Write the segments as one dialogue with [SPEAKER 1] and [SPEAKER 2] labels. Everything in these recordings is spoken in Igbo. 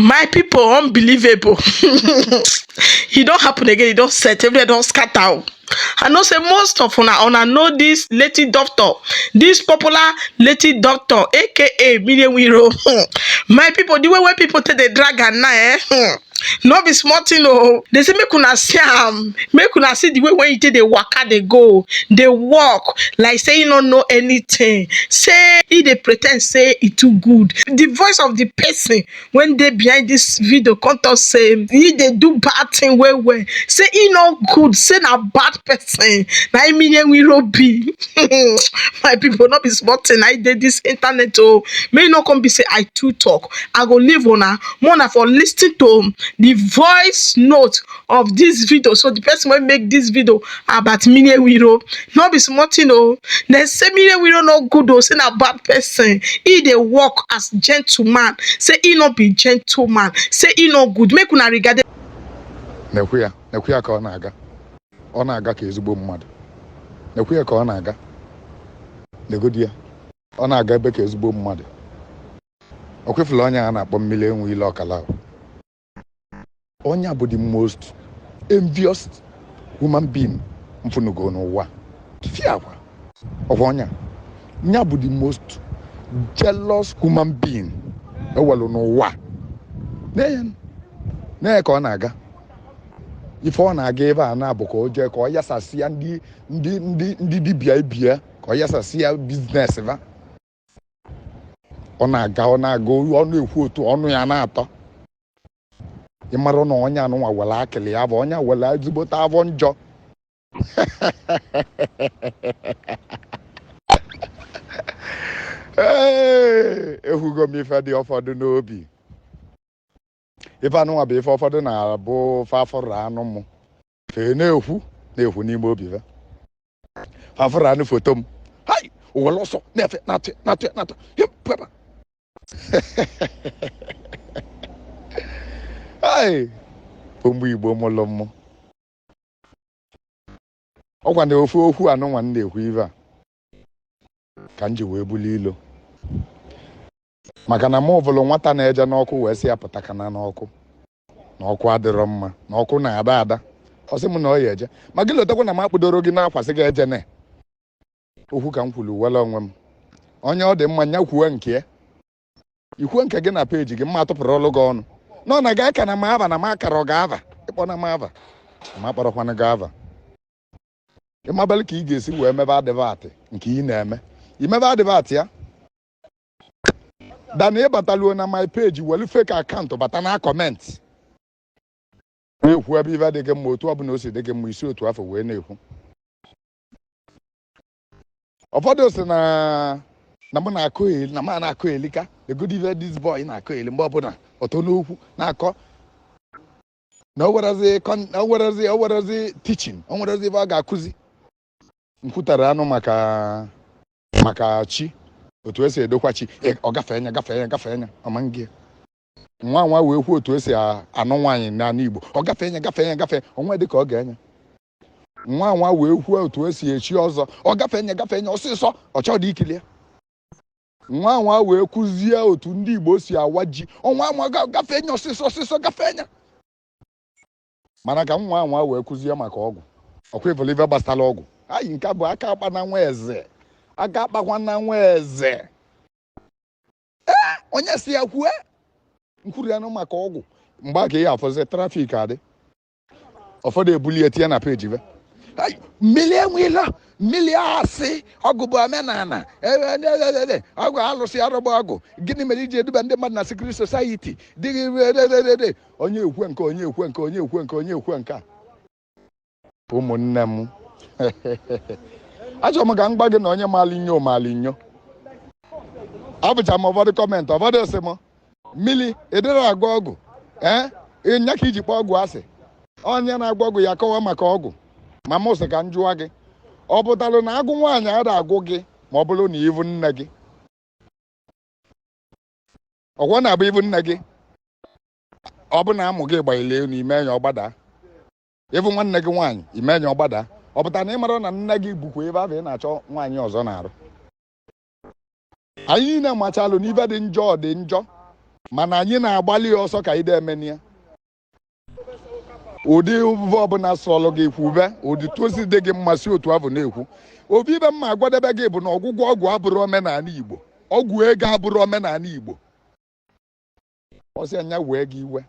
[SPEAKER 1] My people, unbelievable. E don happen again, e don set, everywhere don scatter o. I know say most of una una know this lady doctor, this popular lady doctor, aka Mmiri. My people, the way wey people take dey drag am now, eh, no be small thing o. They say make una see am, make una see the way wey e take dey waka dey go, dey walk like say e no know anything, say e dey pretend say e too good. The voice of the person wey dey behind this video come talk say e dey do bad thing well well, say e no good, say na bad person na im Mmiri be. My people, no be small thing na e dey this internet o. Make e no come be say I too talk. I go leave una more una for listen to the voice note of this video. So the person wey make this video about Mmiri, no be small thing o. Dem say Mmiri no good o, say na bad person. E dey work as gentleman, say e no be gentleman, say e no good. Make una regard.
[SPEAKER 2] Nekwu ya, nekwu ya ka ọ na-aga. Ọ na-aga ka ezigbo mmadụ. Nekwu ya ka ọ na-aga. Negodi ya, ọ na-aga ebe ka ezigbo mmadụ. Ọ kwefula onye a na-akpọ Mmiri Enwe Ile Ọkala. Onye a bụ the most envious human being mfunugo n'ụwa. Fia akwa ọkwa onye a nya bụ the most jealous human being ewelu n'ụwa. Na ka ọ na-aga, ife ọ na-aga ebe a na-abụ ka o jee ka ọ yasasịa ndị dibịa ibia, ka ọ yasasịa business va. Ọ na-aga, ọ na-aga, ọ na-ekwu otu ọnụ ya na-atọ. Ịmara na onye anụnwa were akịlị ya bụ onye were ezigbote avọ njọ. Ee, ehugo m ife dị ụfọdụ n'obi. Ife anụnwa bụ ife ụfọdụ na-abụ fafụrụ anụ mụ fee na-ekwu na-ekwu n'ime obi fe fafụrụ anụ foto m hai were ọsọ na-efe na-atụ na-atụ na-atụ pụpa. Hai, ụmụ Igbo mụlụ mụ, ọkwa na ofu okwu anụnwa m na-ekwu ife a ka m ji wee buli ilo, maka na mụ vụlụ nwata na-eje n'ọkụ wee sị ya pụta kana n'ọkụ, na ọkụ adịrọ mma, na ọkụ na-ada ada. Ọ sị m na ọ ya eje, ma gị lotakwa na m akpụdoro gị n'akwa sị gị eje na okwu ka m kwuru were onwe m. Onye ọ dị mma nya kwuwe nke ya, ikwuwe nke gị na peji gị, mma atụpụrụ ọlụ gị ọnụ nọ na gị aka na m ava na m akara ọ ga-ava ịkpọ na m ava ma akpọrọkwana gị ava. Ịmabalị ka ị ga-esi wee mebe advert nke ị na-eme, imebe advert ya dana ịbataluo na my page welu fake account bata na comment na-ekwu ebe ife dị gị mma, otu ọbụla o si dị gị mma, isi otu afọ wee na-ekwu. Ụfọdụ sị na na mụ na-akọ eli, na m na-akọ elika egodi ife this boy na-akọ eli mgbe ọbụla ọtọ n'okwu na-akọ na o werezi o werezi teaching, o werezi ife ọ ga-akụzi. Nkwutara anụ maka chi, otu esi edokwa chi, ọ gafee nya gafee nya gafee nya ọma ngị nwa nwa wee kwuo otu esi anụ nwaanyị n'ala Igbo, ọ gafee nya gafee nya gafee onwe dị ka ọ ga-enye nwa nwa wee kwuo otu esi echi ọzọ, ọ gafee nya gafee nya ọsịsọ ọ chọọ dị ikili ya. Nwa nwa wee kụzie otu ndị Igbo si awa ji, ọnwa nwa gafee nya ọsịsọ ọsịsọ gafee nya. Mana ka nwa nwa wee kụzie maka ọgwụ, ọkwa ịvụlụ ife gbasara ọgwụ anyị, nke bụ aka akpa na nwa eze, aka akpakwa na nwa eze. Ee, onye si ya kwue nkwuru ya nụ maka ọgwụ, mgbe a ka ihe afọzi traffic adị, ụfọdụ ebuli etinye na peji be mmiri enwela mmiri asị ọgwụ bụ omenala, ọgwụ alụsị arụgba ọgwụ, gịnị mere iji eduba ndị mmadụ na secret society dịghị? Onye ekwe nke, onye ekwe nke, onye ekwe nke, onye ekwe nke a. Ụmụnne m, achọrọ m ka m gwa gị na onye maala inyo maala inyo. Abụcha m ụfọdụ comment, ụfọdụ sị m mmiri edere agwọ ọgwụ, ee nya ka iji kpọọ ọgwụ asị, onye na-agwọ ọgwụ ya kọwa maka ọgwụ. Ma mụ sị ka m jụọ gị, ọ pụtara na agụ nwaanyị ada agụ gị ma ọ bụrụ na ivu nne gị? Ọgwọ na-abụ ivu nne gị, ọ bụ na amụ gị gbanyere elu ime ya ọ gbadaa, ịbụ nwanne gị nwaanyị ime ya ọ gbadaa, ọ pụtara na ị mara na nne gị bụkwa ebe ahụ ị na-achọ nwaanyị ọzọ na-arụ? Anyị niile machalụ n'ife dị njọ dị njọ. Mana anyị na-agbalị ya ọsọ ka anyị na-emeni ya. Ụdị ụvọ ọbụla sọlụ gị kwube, ụdị tosi dị gị mma si otu ahụ na-ekwu. Obi ibe mma agwadebe gị bụ na ọgwụgwọ ọgwụ abụrụ omenala Igbo, ọgwụ ego abụrụ omenala Igbo. Ọsị anya wee gị iwe,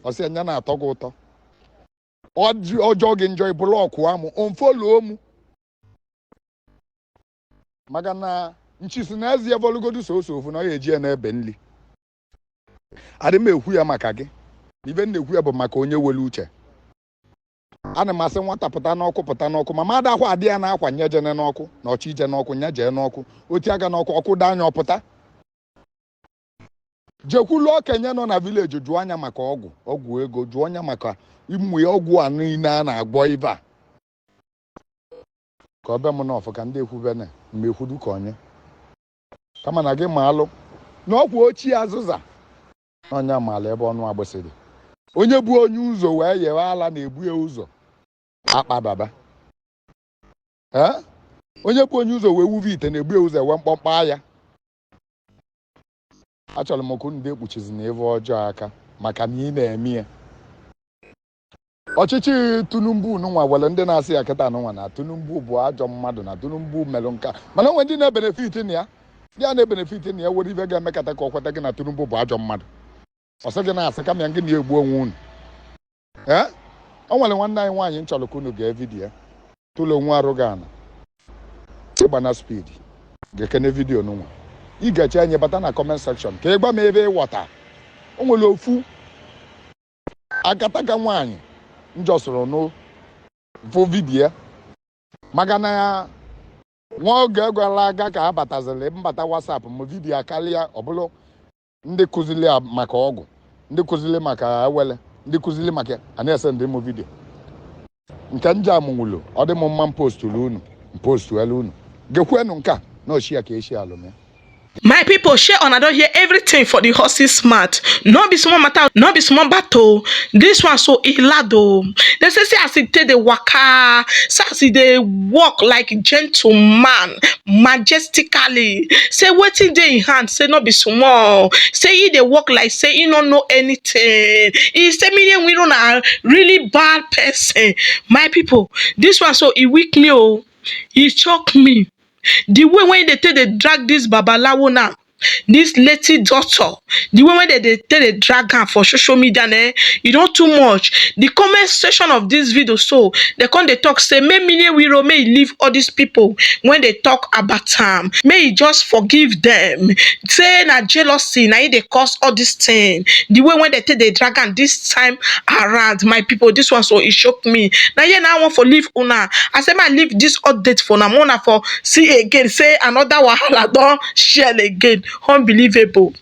[SPEAKER 2] ọsị anya na-atọ gị ụtọ, ọjọọ gị njọ, ịbụrụ ọkụ amụ unfollow mụ, maka na nchisi na ezi evolugodu soso ofu na ọ ya eji ya n'ebe nli. Adị m ekwu ya maka gị, ibe m na-ekwu ya bụ maka onye were uche. Ana m asị nwata pụta n'ọkụ, pụta n'ọkụ, ma mmadụ akwa adị ya n'akwa nye jene n'ọkụ na ọchị ije n'ọkụ, nye jee n'ọkụ, oti aka n'ọkụ, ọkụ daa anya ọpụta. Jekwulu okenye nọ na village, jụọ anya maka ọgwụ, ọgwụ ego, jụọ anya maka ịmụ ya, ọgwụ a niile a na-agwọ ibe a, ka ọ bịa m n'ọfụ ka ndị ekwubene mgbe ekwudu ka onye kama na gị ma alụ na ọkwa ochie azụza n'ọnya maala ebe ọnụ agbụsị dị. Onye bụ onye ụzọ wee yewe ala na-ebu ya ụzọ akpa baba. Ee, onye bụ onye ụzọ wee wuve ite na-ebu ya ụzọ ewe mkpọmkpọ ya. Achọrọ m ka unu ndị ekpuchizi na ife ọjọọ aka maka na ị na-eme ya. Ọchịchị Tinubu nụnwa were ndị na-asị ya kịta nụnwa na Tinubu bụ ajọ mmadụ, na Tinubu melụ nka, mana onwe ndị na-ebenefit na ya, ndị a na-ebenefit na ya were ife ga-emekata ka ọ kweta gị na Tinubu bụ ajọ mmadụ. Ọ sị gị na-asị kama ya gị na-egbu onwe unu. Ee, o nwere nwanne anyị nwaanyị m chọrọ ka unu gee video tụlụ onwe arụ gị ana ịgba na speed. Ga-ekene video nụnwa ị ga-eche anyị bata na comment section ka ị gwa m ebe ịghọta. O nwere ofu akataka nwaanyị njọsụrụ nụ fụ video ya, maka na ya nwa oge gara aga ka a bataziri mbata WhatsApp m, video akarịa. Ọ bụrụ ndị kụzili ya maka ọgwụ, ndị kụzili maka ewele, ndị kụzili maka a na-ese ndị mụ video nke nje amụnwụlo. Ọ dị m mma m postulu unu, m postuelu unu. Gekwenu nke a na ochi ya ka esi alụm ya.
[SPEAKER 1] My people, shey una don hear everything for the horse's mouth? No be small matter, no be small battle. This one so e loud o. They say, see as e take dey waka, see as e dey walk like gentleman, majestically. Say wetin dey im hand, say no be small. Say e dey walk like say e no know anything. E say Miriam na really bad person. My people, this one so e weak me o. E choke me. The way wey dey take dey drag this babalawo now, this lady doctor, the way wey dem dey take dey drag am for social media, eh, e don too much. The comment section of this video so, dem come dey talk say make Miriam Wiro, make e leave all these people when dey talk about am, make e just forgive them. Say na jealousy na im dey cause all this thing. The way wey dem take dey drag am this time around, my people, this one so e shock me. Na here na I wan for leave una. I say make I leave this update for una, make una for see again say another wahala don share again. Unbelievable.